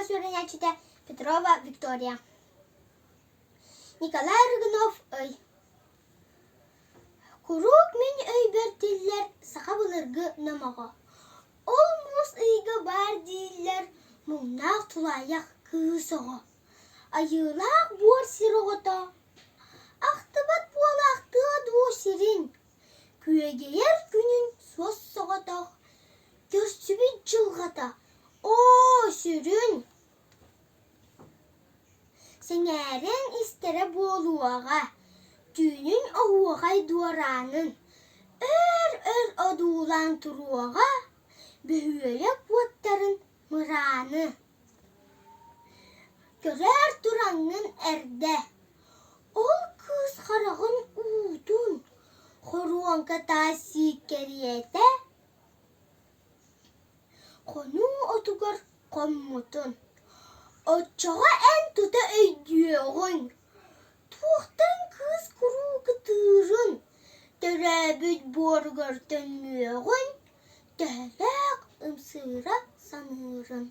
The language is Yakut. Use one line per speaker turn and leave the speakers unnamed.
кылаас үөрэнээччитэ Петрова Виктория. Николай Аргунов Ый Куруук мин өйбөр тиллэр саха былыргы номоҕо. Ол муус ыйга баар дииллэр муҥнаах тулаайах кыыс оҕо. Айыылаах буор сир оҕото Ахтыбат буолаахтыа дуу сирин, Күөгэйэр күнүн суос-соҕотох Көрсүбүт дьылҕата, оо, сүрүн! Сэҥээрэн истэрэ буолуоҕа, түүнүн оһуохай дуораанын, Өр-өр одуулаан туруоҕа, бөһүөлэк уоттарын мырааны. Көрөөр тураҥҥын эрдэ, ол кыыс хараҕын уутун, хоруоҥка таас сиик кэриэтэ, хонуу отугар хоммутун. Оччоҕо эн тута өйдүөҕүҥ, туохтан кыыс куруук ытыырын, төрөөбүт буоругар төннүөҕүн, төһөлөөх ымсыыра саныырын.